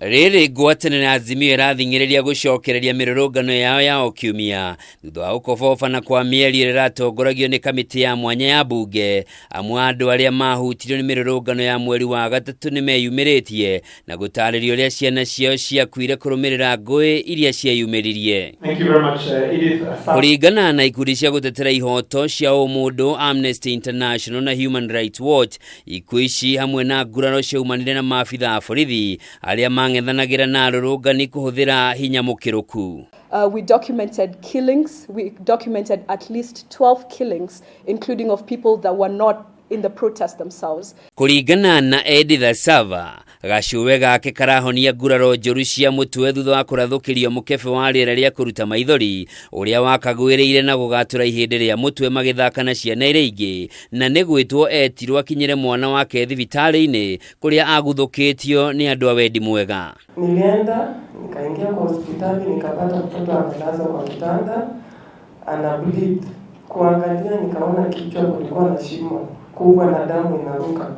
Rĩrĩ ngwatanĩro ya Azimio ĩrathing'ĩrĩria gũcokereria mĩrũrũngano yao ya o kiumia thutha wa gũkobobana kwa mĩario ĩrĩa ĩratongoragio nĩ kamĩtĩ ya mwanya ya mbunge. Amwe a andũ arĩa mahutirio nĩ mĩrũrũngano ya mweri wa gatatũ nĩ meyumĩrĩtie na gũtarĩria ũrĩa ciana ciao ciakuire kũrũmĩrĩra ngũĩ iria cieyumĩririe. Thank you very much, Edith Asaba. Kũringana na ikundi cia gũtetera ihoto cia ũmũndũ Amnesty International na Human Rights Watch, ikuũ ici hamwe na nguraro ciaumanire na maabitha a borithi arĩa mang'ethanagĩra na arũrũngani kũhũthĩra hinya mũkĩrũku. We documented killings. We documented at least 12 killings, including of people that were not in the protest themselves. Kũringana na Edith Asava, gacũwe gake karahonia nguraro njũru cia mũtwe thutha wa kũrathũkĩrio mũkebe wa rĩera rĩa kũruta maithori ũrĩa wakagwĩrĩire na gũgatũra ihĩndĩ rĩa mũtwe magĩthaka na ciana iria ingĩ, na nĩ gwĩtwo etirwo akinyĩre mwana wake thibitarĩ-inĩ kũrĩa aguthũkĩtio nĩ andũ a wendi mwega. Nilienda nikaingia kwa hospitali nikapata mtoto amelazwa kwa kitanda ana bleed. Kuangalia nikaona kichwa kulikuwa na shimo kubwa na damu inaruka.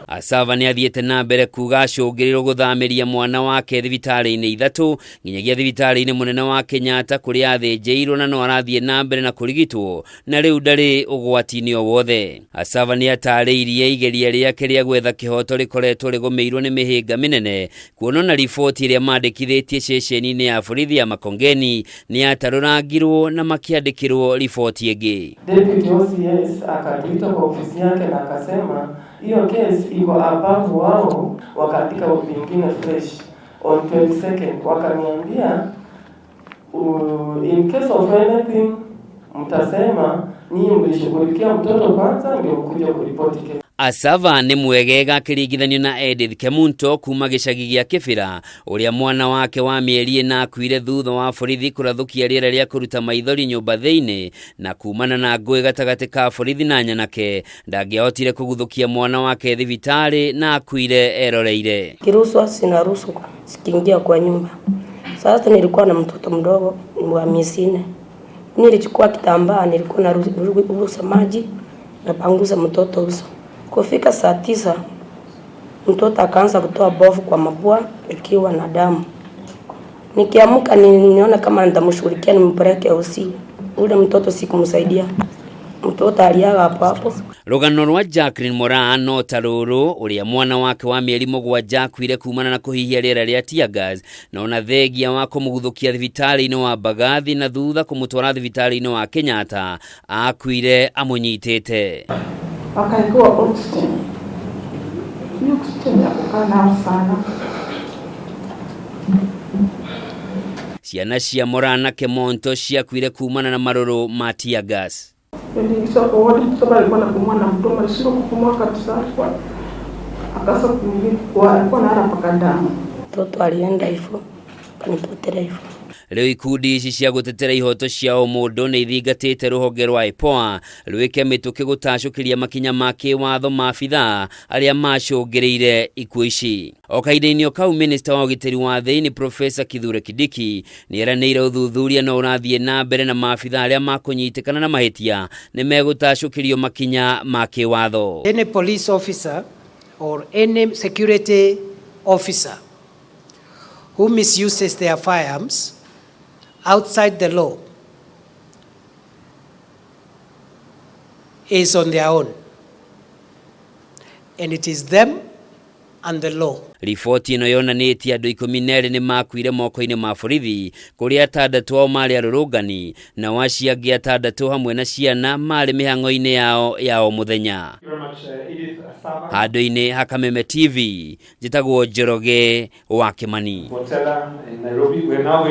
Asava nĩ athiĩte na mbere kuga acũngĩrĩrwo gũthamĩria mwana wake thibitarĩ-inĩ ithatũ nginyagia thibitarĩ-inĩ mũnene wa Kenyatta kũrĩa athĩnjĩirwo na no arathiĩ na mbere na kũrigitwo na rĩu ndarĩ ũgwati-inĩ o wothe. Asava nĩ atarĩirie igeria rĩake rĩa gwetha kĩhoto rĩkoretwo rĩgũmĩirwo nĩ mĩhĩnga mĩnene kuona na riboti ĩrĩa mandĩkithĩtie ceceni-inĩ ya borithi ya Makongeni nĩ yatarũrangirwo na makĩandĩkĩrwo riboti ĩngĩ. Deputy OCS akatuita kwa ofisi yake na akasema hiyo case iko above wao, wakaandika vingine fresh on 22nd. Wakaniambia in case of anything mtasema ninyi mlishughulikia mtoto kwanza ndio mkuje kuripoti kesi. Asava nĩ mwegega akĩringithanio na Edith Kemunto kuma gĩcagi gĩa Kĩbĩra ũrĩa mwana wake wa mĩeri ĩna akuire thutha wa borithi kũrathũkia rĩera rĩa kũruta maithori nyũmba thĩinĩ na kumana na ngũĩ gatagatĩ ka borithi na nyanake ndangĩahotire kũguthũkia mwana wake thibitarĩ na akuire eroreire. Kiruswa sinaruhusu sikiingia kwa nyumba. Sasa nilikuwa na mtoto mdogo wa miezi 4. Nilichukua kitambaa, nilikuwa naruhusa maji napanguza mtoto uso. Kufika saa 9 mtoto akaanza kutoa bovu kwa mapua ikiwa na damu. Nikiamka niona kama nitamshughulikia nimpeleke hosi. Ule mtoto sikumsaidia. Mtoto aliaga hapo hapo. Rũgano rwa Jacqueline Moraa no ta rũrũ ũrĩa mwana wake wa mĩeri 7 akuire kumana na kũhihia rĩera rĩa tear gas na ona thengia wa kũmũguthũkia thibitarĩ-inĩ wa Mbagathi na thutha kũmũtwara thibitarĩ-inĩ wa Kenyatta akuire amũnyitĩte. Wakawekewa oxygen. Hiyo oxygen ya kukaa nayo sana. Ciana cia Moraa na Kemonto ciakuire kumana na marũrũ ma tear gas. Niliingizwa kwa wodi, mtoto alikuwa anapumua na mdomo, alishindwa kupumua kabisa, akaanza kulia, alikuwa anahara mpaka damu. Mtoto alienda hivyo, kanipotelea hivyo. Rĩu ikundi ici cia gũtetera ihoto cia ũmũndũ nĩ ithingatĩte rũhonge rwa IPOA rwĩke mĩtũkĩ gũtacũkĩria makinya ma kĩwatho maabithaa arĩa macũngĩrĩire ikuũ ici. O kahinda-inĩ o kau, minista wa ũgitĩri wa thĩinĩ Profesa Kithure Kindiki nĩ eranĩire ũthuthuria no ũrathiĩ na mbere na maabithaa arĩa makũnyitĩkana na mahĩtia nĩ megũtacũkĩrio makinya ma kĩwatho. Any police officer or any security officer who misuses their firearms outside the law is on their own, and it is them and the law. Riboti ĩno yonanĩtie andũ 12 nĩ makuire moko-inĩ ma borithi kũrĩa 6 ao marĩ arũrũngani nao acio angĩ 6 hamwe na ciana marĩ mĩhang'o-inĩ yao ya o mũthenya. Thank you very much, Edith Asaba. Handũ-inĩ ha Kameme TV, njĩtagwo Njoroge wa Kĩmani. Botella in Nairobi. We are now going